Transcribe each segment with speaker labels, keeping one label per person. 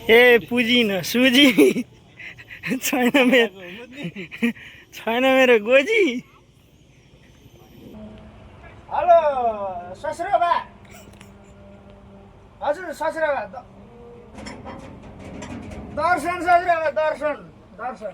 Speaker 1: ए पुजिन सुजी छैन मेरो गोजी। हेलो ससुराबा, हजुर ससुराबा दर्शन, ससुराबा दर्शन।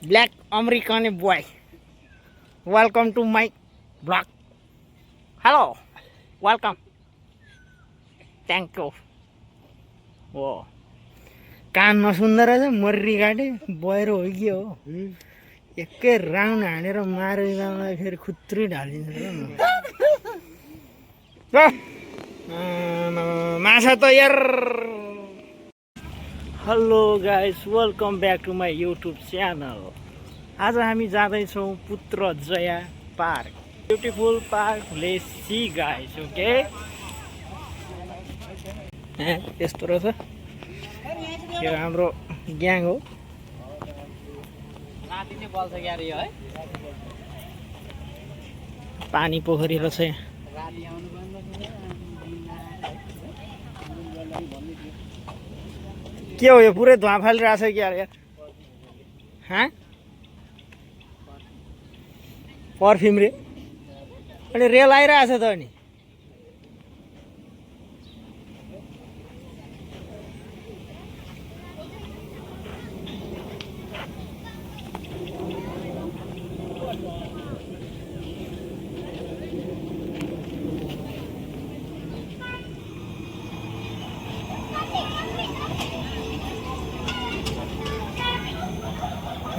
Speaker 1: Black American boy, welcome to my blog. Hello welcome, thank you. हो कान नसुन्दर रहेछ, मर्री काटे बहिरो हो कि हो, एकै राउन्ड हानेर मारेर फेरि खुत्री ढालिदिन्छ ल। माछा तयार। Hello guys, welcome back to my YouTube channel. आज हामी जाँदैछौँ Putrajaya park, beautiful park let's see guys. Okay यस्तो रहेछ, यो हाम्रो ग्याङ हो। पानी पोखरी रहेछ। के हो यो पुरै धुवा फालिरहेछ कि यार? हाँ पर्फ्युम रे, अनि रेल आइरहेछ त। अनि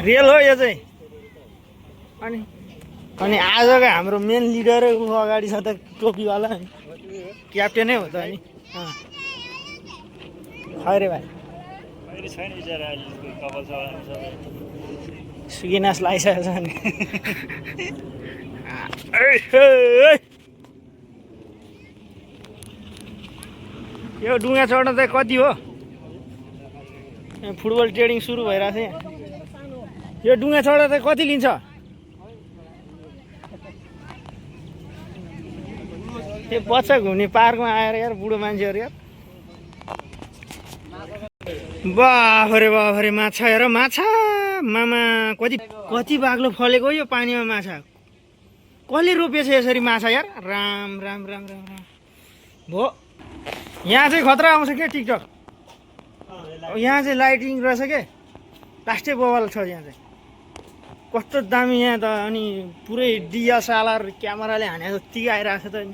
Speaker 1: रेल हो यो चाहिँ। अनि आजको हाम्रो मेन लिडर अगाडि छ त, टोपीवाला क्याप्टेनै हो त। अनि खैरे भाइ सुकिनास लगाइसकेको छ नि। यो डुङ्गा चढ्न चाहिँ कति हो? फुटबल ट्रेडिङ सुरु भइरहेको छ यहाँ। यो डुङ्गा चढ्दा चाहिँ कति लिन्छ? यो बच्चा घुम्ने पार्कमा आएर यार बुढो मान्छेहरू यार। बाफरे बाफरे माछा हेर, माछा मामा कति बाग्लो फलेको यो पानीमा माछा। कसले रोपेछ यसरी माछा यार? राम राम राम राम राम भो। यहाँ चाहिँ खतरा आउँछ क्या टिकटक। यहाँ चाहिँ लाइटिङ रहेछ क्या, लास्टै बवाल छ यहाँ चाहिँ। कस्तो दामी यहाँ त। अनि पुरै डिएसएलआर क्यामेराले हाने जत्तिकै आइरहेको छ त। अनि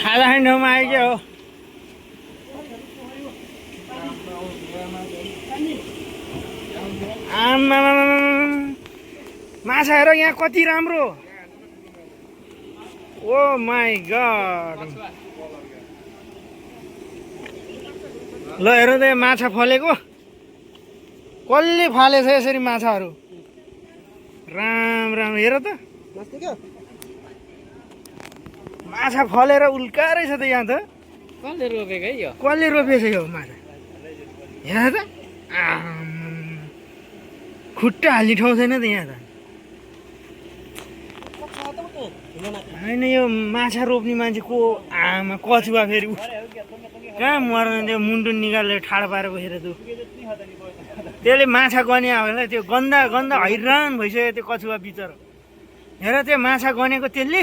Speaker 1: खाजा खाने ठाउँमा आयो क्या हो। आमा माछा हेर यहाँ कति राम्रो। ओ माई गड, ल हेर त माछा फलेको। कसले फालेछ यसरी माछाहरू? राम राम हेर त, माछा फलेर उल्का रहेछ त यहाँ त। कसले रोपेको है यो? कसले रोपेछ यो माछा? हेर त, खुट्टा हाल्ने ठाउँ छैन त यहाँ त। होइन यो माछा रोप्ने मान्छे को? आमा कछुवा फेरि कहाँ मर्दैन, त्यो मुन्टुन निकालेर ठाडो पारेर बसेर तँ त्यसले माछा गन्या होला। त्यो गन्दा गन्दा हैरान भइसक्यो त्यो कछुवा बिचरा। हेर त्यो माछा गनेको त्यसले,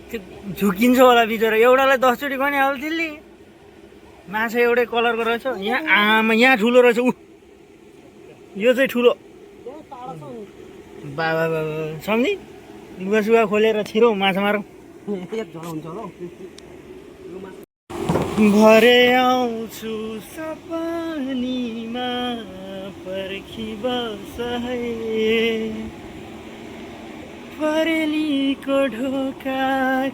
Speaker 1: त्यो झुकिन्छ होला बिचरा। एउटालाई 10 चोटि गन्या होला त्यसले। माछा एउटै कलरको रहेछ। यहाँ आमा यहाँ ठुलो रहेछ। यो चाहिँ ठुलो बाबा बाबा सम्झी। लुगा सुगा खोलेर छिरौ माछा मारौँ। भरे आउँछु सपनीमा पर्खी बस है, परेलीको ढोका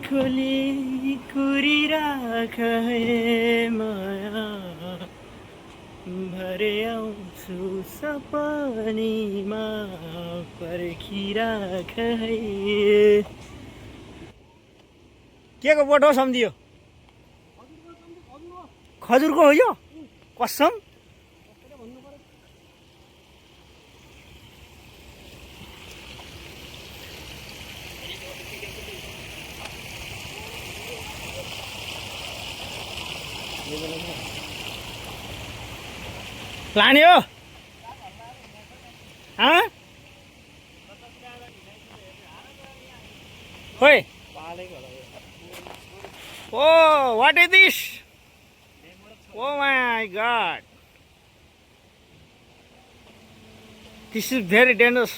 Speaker 1: खोली कुरिराख है माया। भरे आउँछु सपनीमा पर्खिराख है। के को बोट हो सम्झियो? खजुरको हो यो? कसम लाने हो खोइ Oh, what is this? Oh my God. This is very dangerous.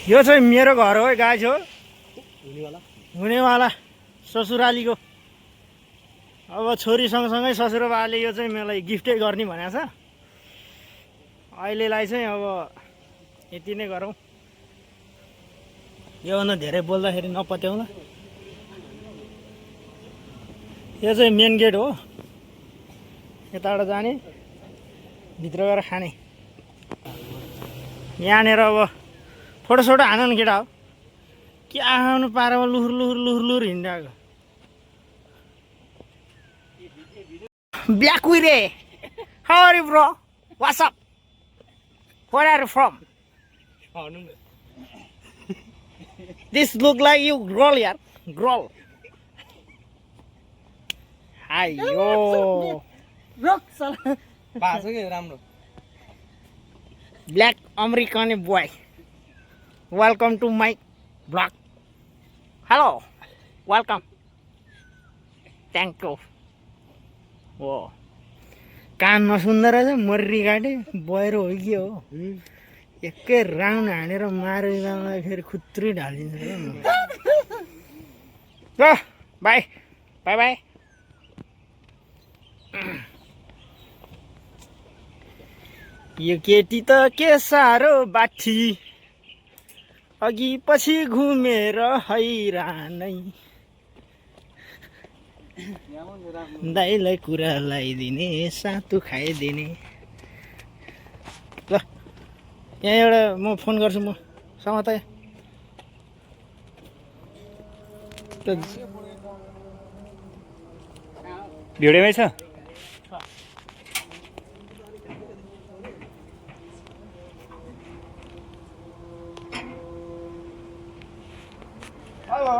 Speaker 1: यो चाहिँ मेरो घर हो गाइस हो हुनेवाला ससुरालीको अब छोरी सँगसँगै ससुरालीले यो चाहिँ मलाई गिफ्टै गर्ने भनेको छ अहिलेलाई चाहिँ अब यति नै गरौँ योभन्दा धेरै बोल्दाखेरि नपत्याउँला यो चाहिँ मेन गेट हो यताबाट जाने भित्र गएर खाने यहाँनिर अब फोटोसोटो हान केटा हो के आउनु पारामा लुहुर लुहुर लुहुर लुहुर हिँडिरहेको ब्ल्याक विरे how are you bro what's up where are you from This look like you growl यार growl हायो रोक साला बासो के राम्रो black American boy welcome to my blog hello welcome thank you हो कान नसुन्दो रहेछ मर्री काटे बहिरो हो कि हो एकै राउन्ड हानेर मारेर फेरि खुत्री ढालिन्छ ल बाई बाई बाई यो केटी त के साह्रो बाठी अघि पछि घुमेर हैरानै दाइलाई कुरा लगाइदिने सातु खाइदिने ल यहाँ एउटा म फोन गर्छु म समाता
Speaker 2: भिडियोमै छ
Speaker 1: हेलो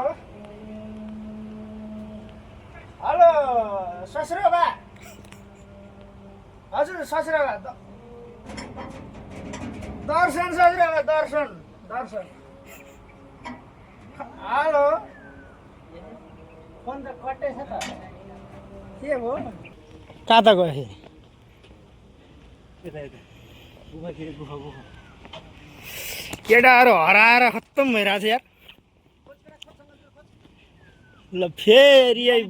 Speaker 1: हेलो ससुराबा हजुर ससुराबा दर्शन ससुराबा दर्शन दर्शन हेलो फोन त कटेछ त के भयो कहाँ त गयो केटाहरू हराएर खत्तम भइरहेको छ यार ल फेरि यही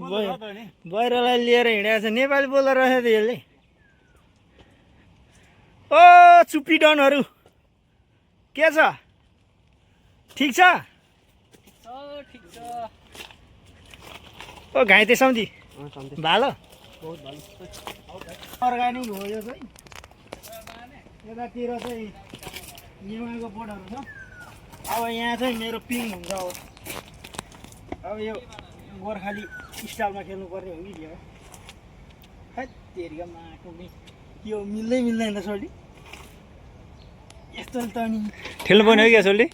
Speaker 1: बहिरलाई लिएर हिँडेको छ नेपाली बोल्दो रहेछ त यसले ओ चुप्पीडनहरू के छ ठिक छ ओ घाइते सम्झी भालो अर्ग्यानिक हो यो चाहिँ यतातिर चाहिँ निमाको बोटहरू छ अब यहाँ चाहिँ मेरो पिङ हुन्छ अब यो गोर्खाली स्टाइलमा खेल्नु पर्ने हो कि के हो हेत्तेरिका माटो यो मिल्दै मिल्दैन त सोल्टी यस्तो त नि
Speaker 2: ठेल्नु पर्ने हो क्या सोल्टी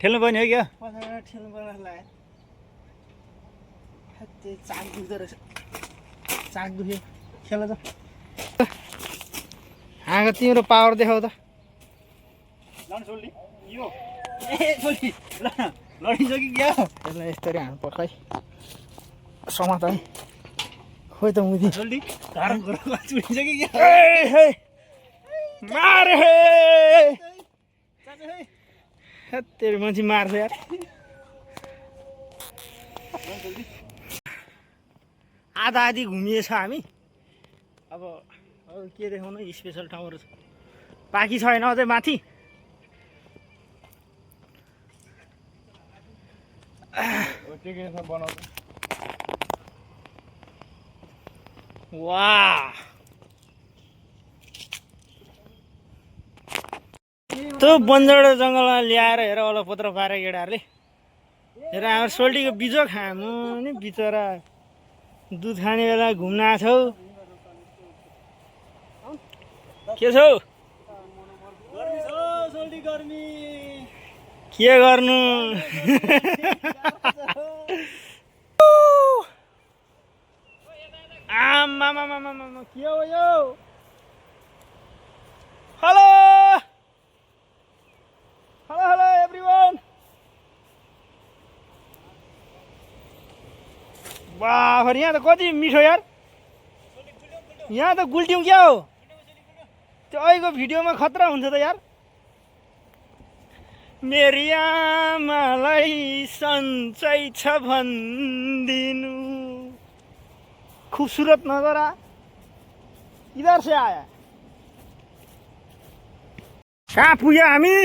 Speaker 2: ठेल्नु पर्ने हो क्या
Speaker 1: पछाडि ठेल्नु पर्ने लाग्यो हेत्ते चाक दुख्दो रहेछ चाक दुख्यो खेल त हाँगा तिम्रो पावर देखाउ त
Speaker 2: सोल्टी यो ए सोल्टी लडिन्छ कि क्या
Speaker 1: यसलाई यस्तरी हानु पर्छ है समात है खोइ त मुदी
Speaker 2: सोल्टी धारण गरेर चुडिन्छ कि क्या
Speaker 1: हे मार हे तेरो मान्छे मार्छ यार आधा आधी घुमिएछ हामी अब के देखाउनु स्पेसल ठाउँहरू छ बाँकी छैन अझै माथि वाह त्यो बन्जर जङ्गलमा ल्याएर हेर होला पत्र पारे केटाहरूले हेर हाम्रो सोल्टीको बिजो खानु नि बिचरा दुध खाने बेला घुम्न आएको छौ के छौ
Speaker 2: गर्मी छ सोल्टी गर्मी
Speaker 1: के गर्नु आमामामामामा के हो यो hello hello hello everyone buffer यहाँ त कति मिठो यार यहाँ त गुल्ट्यौँ क्या हो त्यो अहिलेको भिडियोमा खतरा हुन्छ त यार मेरी आमालाई सन्चै छ भनिदिनु खूबसूरत नजरा इधर से आया कहाँ पुग्यो हामी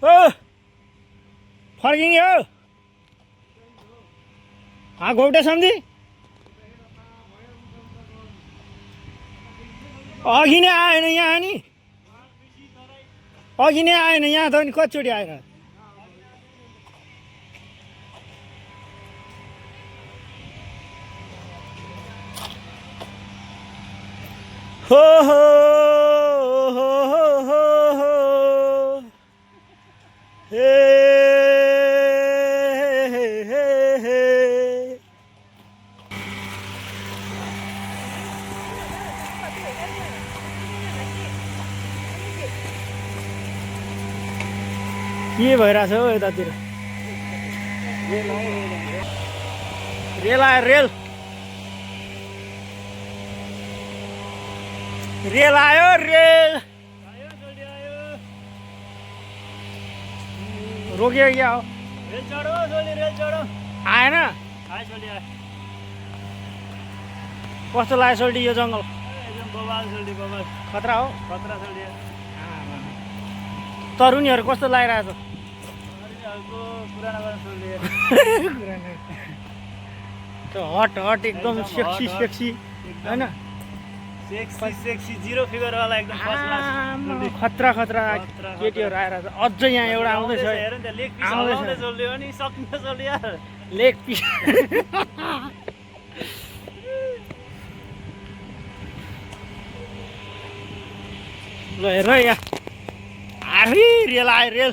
Speaker 1: ओ फर्किने हो घौटा सम्झी अघि नै आएन यहाँ नि अघि नै आएन यहाँ त नि कतिचोटि आएर हो हो हो हो हो हे हे हे हे के भइरहेछ हौ यतातिर रेल आयो रेल रेल आयो रेल रोक्यो क्या हो
Speaker 2: रेल चढो सोल्टी रेल चढो
Speaker 1: आएन
Speaker 2: आयो सोल्टी आयो
Speaker 1: कस्तो लाग्यो सोल्टी यो जङ्गल
Speaker 2: एकदम बबाल सोल्टी बबाल
Speaker 1: खतरा हो
Speaker 2: खतरा सोल्टी
Speaker 1: तरुनीहरू कस्तो लागिरहेछ
Speaker 2: अर्को पुरानो गर्न सोल्टी
Speaker 1: त्यो हट हट एकदम सेक्सी सेक्सी होइन
Speaker 2: सेक्सी सेक्सी जिरो फिगरवाला एकदम फर्स्ट क्लास
Speaker 1: खतरा खतरा केटीहरू आएर अझ यहाँ एउटा आउँदैछ
Speaker 2: हेर नि त लेग पिस हल्लाउँदै सोल्टी हो नि सक्ने सोल्टी यार
Speaker 1: लेग पिस ल हेर यहाँ अरे रेल आयो रेल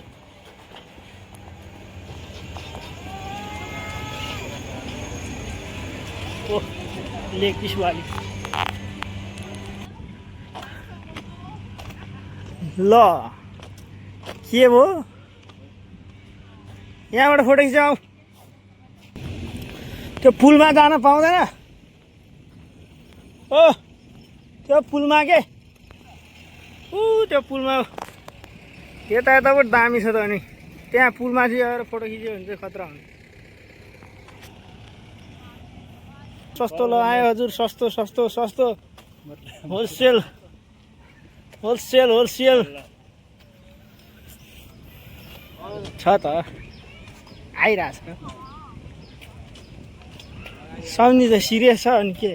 Speaker 1: ओ लेग पिस वाली ल के भयो यहाँबाट फोटो खिचाऊ त्यो पुलमा जान पाउँदैन ओ त्यो पुलमा के त्यो पुलमा यता यताबाट दामी छ त अनि त्यहाँ पुलमा चाहिँ आएर फोटो खिच्यो भने चाहिँ खतरा हुन्छ सस्तो लगायो हजुर सस्तो सस्तो सस्तो होलसेल होलसेल होलसेल छ त आइरहेछ सम्झि त सिरियस छ अनि के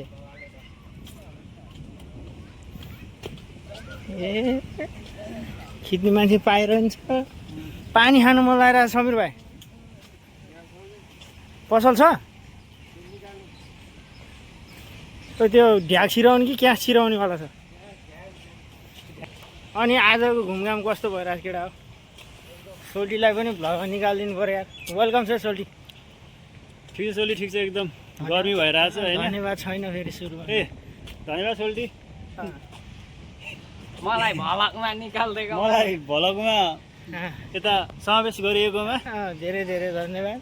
Speaker 1: ए खिच्ने मान्छे पाइरहन्छ पानी खानु मन लागिरहेको समीर भाइ पसल छ त्यो ढ्याक छिराउने कि क्यास छिराउनेवाला छ अनि आजको घुमघाम कस्तो भइरहेको केटा हो सोल्टीलाई पनि भ्लग निकालिदिनु पऱ्यो यार वेलकम छ सोल्टी
Speaker 2: ठिक छ सोल्टी ठिक छ एकदम गर्मी भइरहेछ होइन
Speaker 1: धन्यवाद छैन फेरि सुरुमा
Speaker 2: ए धन्यवाद सोल्टी
Speaker 3: मलाई भलकमा निकाल्दै
Speaker 2: मलाई भलकमा यता समावेश गरिएकोमा
Speaker 1: धेरै धेरै धन्यवाद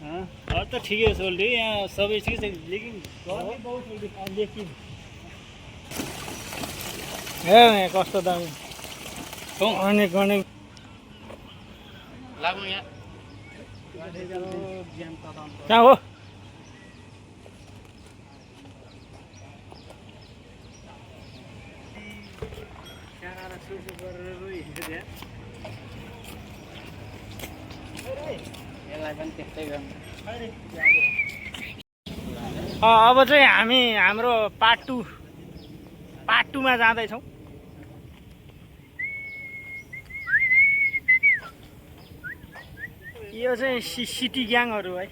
Speaker 2: अरू त ठिकै हो सोल्टी यहाँ सबै ठिकै छ लेकिन गर्मी बहुत सोल्टी
Speaker 1: लेकिन यहाँ कस्तो दामी अनेक अनेक
Speaker 3: लाग्नु यहाँ
Speaker 1: कहाँ हो
Speaker 3: यसलाई पनि त्यस्तै गर्नु
Speaker 1: अब चाहिँ हामी हाम्रो पार्ट 2मा जाँदैछौँ यो चाहिँ सिटी ग्याङहरू है।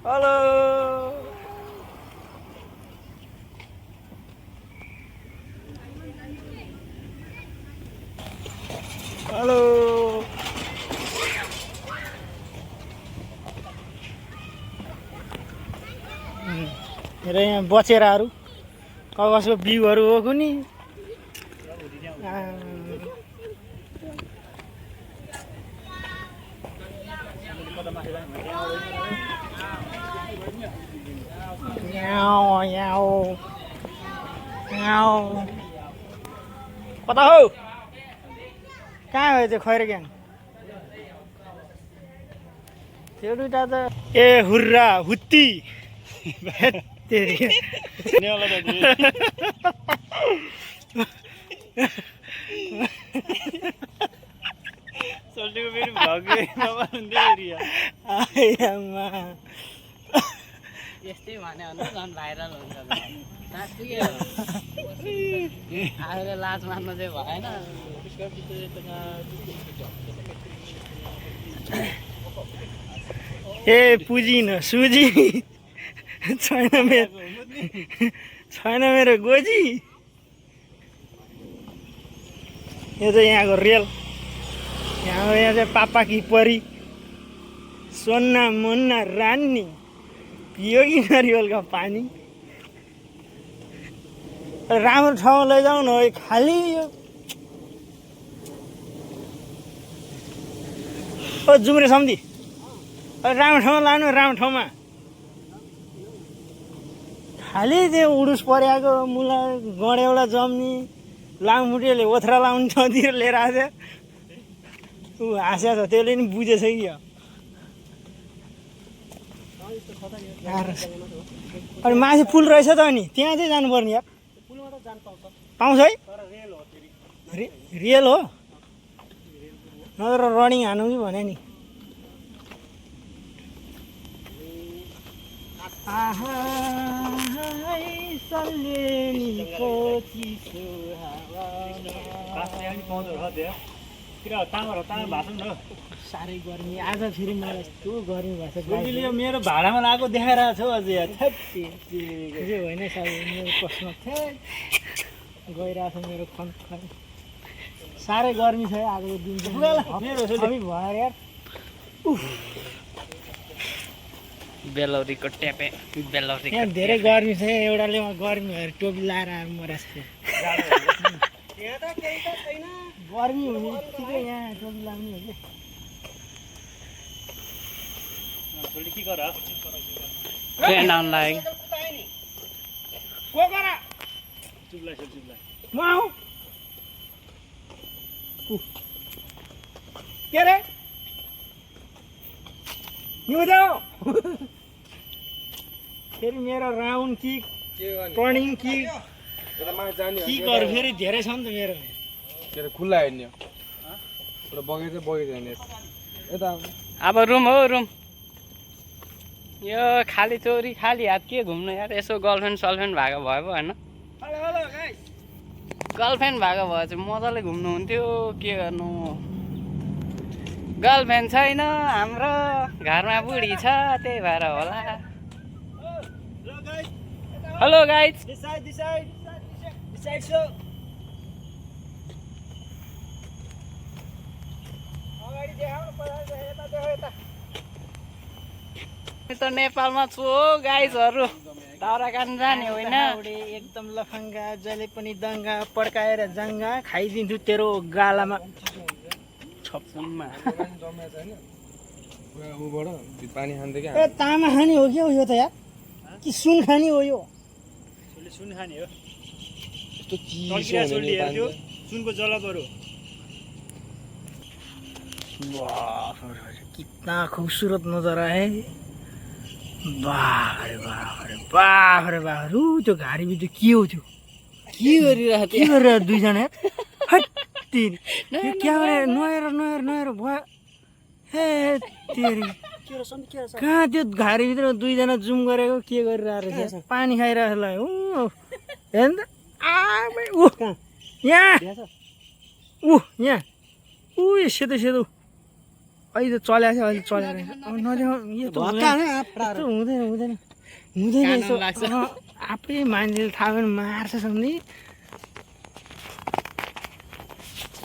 Speaker 1: हेलो हेलो र यहाँ बचेराहरू कगजको बिउहरू हो कुनी कता हौ कहाँ हो त्यो खैरे ग्याङ त्यो दुइटा त ए हुर्रा हुत्ती
Speaker 2: सोल्टीको फेरि भग्यो हुन्थ्यो
Speaker 3: यस्तै भन्यो भने झन् भाइरल हुन्छ आफूले लाज मान्नु चाहिँ भएन।
Speaker 1: ए पुजी न सुजी छैन मेरो गोजी। यो चाहिँ यहाँको रेल यहाँ चाहिँ पापा कि परी सोन्ना मुन्ना रानी पियो कि नरिवलको पानी। राम्रो ठाउँमा लैजाउँ न खालि यो जुम्रे सम्धी राम्रो ठाउँमा लानु राम्रो ठाउँमा खालि त्यो उडुस परेको मुला गडेउला जम्नी लामखुट्टेले ओथ्रा लाउने ठाउँतिर लिएर आएको थियो ऊ हाँस्या छ त्यसले नि बुझेछ कि अनि माथि पुल रहेछ त अनि त्यहाँ चाहिँ जानुपर्ने यार पाउँछ है रियल हो नत्र रनिङ हानु कि भने नि साह्रै गर्मी आज फेरि मलाई यस्तो गर्मी भएको छ
Speaker 2: मेरो भाडामा लगाएको देखाइरहेको छ अझै
Speaker 1: होइन साह्रै मेरो प्रश्न थियो गइरहेको छ मेरो खन साह्रै गर्मी छ आजको दिन चाहिँ भएर यार
Speaker 3: बेलौरीको टेपे बेलौरी
Speaker 1: यहाँ धेरै गर्मी छ एउटाले गर्मी भएर टोपी लाएर मरेको गर्मी हुने बित्तिकै यहाँ टोपी लाउने हो कि
Speaker 2: के गर
Speaker 3: ट्रेन आउनु लाग्यो
Speaker 1: म आऊ के अरे फेरि मेरो राउन्ड किक टर्निङ किक किकहरू फेरि धेरै छ नि त मेरो
Speaker 4: के अरे खुल्ला हेर्ने हो बगैँचा हेर्ने यता
Speaker 3: अब रुम हो रुम यो खाली चोरी खाली हात के घुम्नु यार यसो गर्लफ्रेन्ड सलफ्रेन्ड भएको भए पो होइन गर्लफ्रेन्ड भएको भए चाहिँ मजाले घुम्नु हुन्थ्यो के गर्नु गर्लफ्रेन्ड छैन हाम्रो घरमा बुढी छ त्यही भएर होला। हेलो गाइज त नेपालमा छु हो गाइजहरू दाउरा काट्नु जाने होइन
Speaker 1: एकदम लफङ्गा जहिले पनि दङ्गा पड्काएर जङ्गा खाइदिन्छु तेरो गालामा
Speaker 3: छप्सम्मा
Speaker 4: पानी खाँदै क्या
Speaker 1: ए तामा खाने हो क्या यो त यार कि सुन खाने हो यो
Speaker 2: सुन खाने हो
Speaker 4: यस्तो चिसो हुने पानी
Speaker 2: सुनको जलपरो
Speaker 1: कितना खूबसूरत नजारा है वाह रे वाह रे वाह रे वाह रु त्यो घारी बिच के हो त्यो
Speaker 3: के गरिरहेको
Speaker 1: दुईजना हट तेरी यो क्यामेरा नहेर भयो हे तेरी कहाँ त्यो घारी भित्र दुईजना जुम गरेको के गरिरहेको रहेछ पानी खाइरहेको हेर्नु त आमै ऊ यहाँ ऊ यहाँ ऊ यो सेतो सेतो अहिले त चल्याएको छ अहिले चलेर नदेऊ यो त हुँदैन हुँदैन हुँदैन यस्तो आफै मान्छेले थाहा पनि मार्छ सम्झि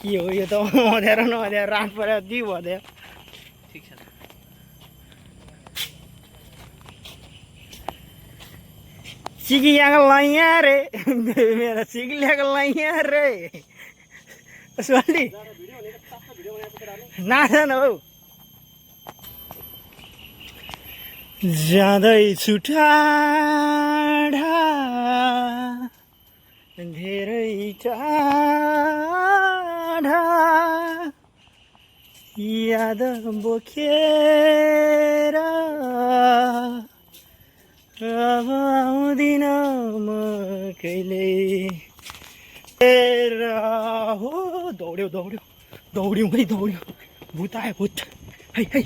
Speaker 1: के हो यो त अँध्यारो नअँध्यारो रात पऱ्यो दिउ भयो
Speaker 3: ठिक छ
Speaker 1: चिकी ल्याएको लैया रे मेरो चिकी ल्याएको लैया रे सोल्टी नाचन हौ जाँदैछु टाढा धेरै टाढा याद बोकेर अब आउँदिन म कहिले हो दौड्यो दौड्यो दौड्यौँ है दौड्यो भूत आयो भूत है है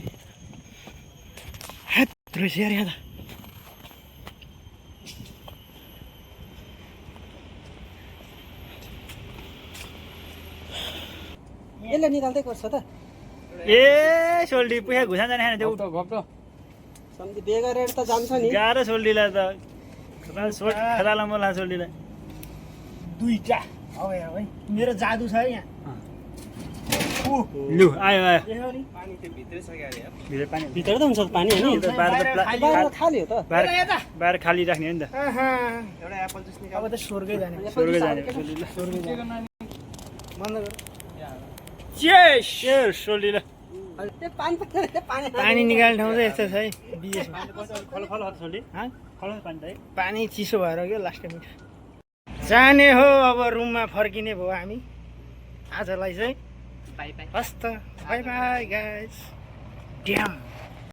Speaker 1: रहेछ यार यहाँ त
Speaker 5: यसले निकाल्दै गर्छ त
Speaker 2: ए सोल्टी पुरा घुसा जाने खाने त्यो
Speaker 5: सम्झि बेगर रेड त जान्छ नि
Speaker 2: गाह्रो सोल्टीलाई त खदाला मलाई सोल्टीलाई
Speaker 1: दुईटा अब यहाँ है मेरो जादु छ है यहाँ
Speaker 2: लु आयो आयो
Speaker 1: देख्यौ नि
Speaker 2: भित्र पानी
Speaker 5: भित्र त हुन्छ पानी होइन बाहिर खाली हो त
Speaker 2: बाहिर खाली राख्ने हो नि त
Speaker 1: एउटा एप्पल जुस निकाल अब त स्वर्गै जाने
Speaker 2: स्वर्ग जाने
Speaker 1: स्वर्गै जाने बन्द गर
Speaker 2: चेस सोल्टीलाई
Speaker 1: पानी निकाल्ने ठाउँ चाहिँ यस्तो छ है बिएसमा
Speaker 2: खल खल सोल्टी खल पानी त है
Speaker 1: पानी चिसो भएर क्या लास्ट टाइम जाने हो अब रुममा फर्किने भयो हामी आजलाई चाहिँ
Speaker 3: बाई बाई
Speaker 1: हस् त बाई बाई गाइस ड्याम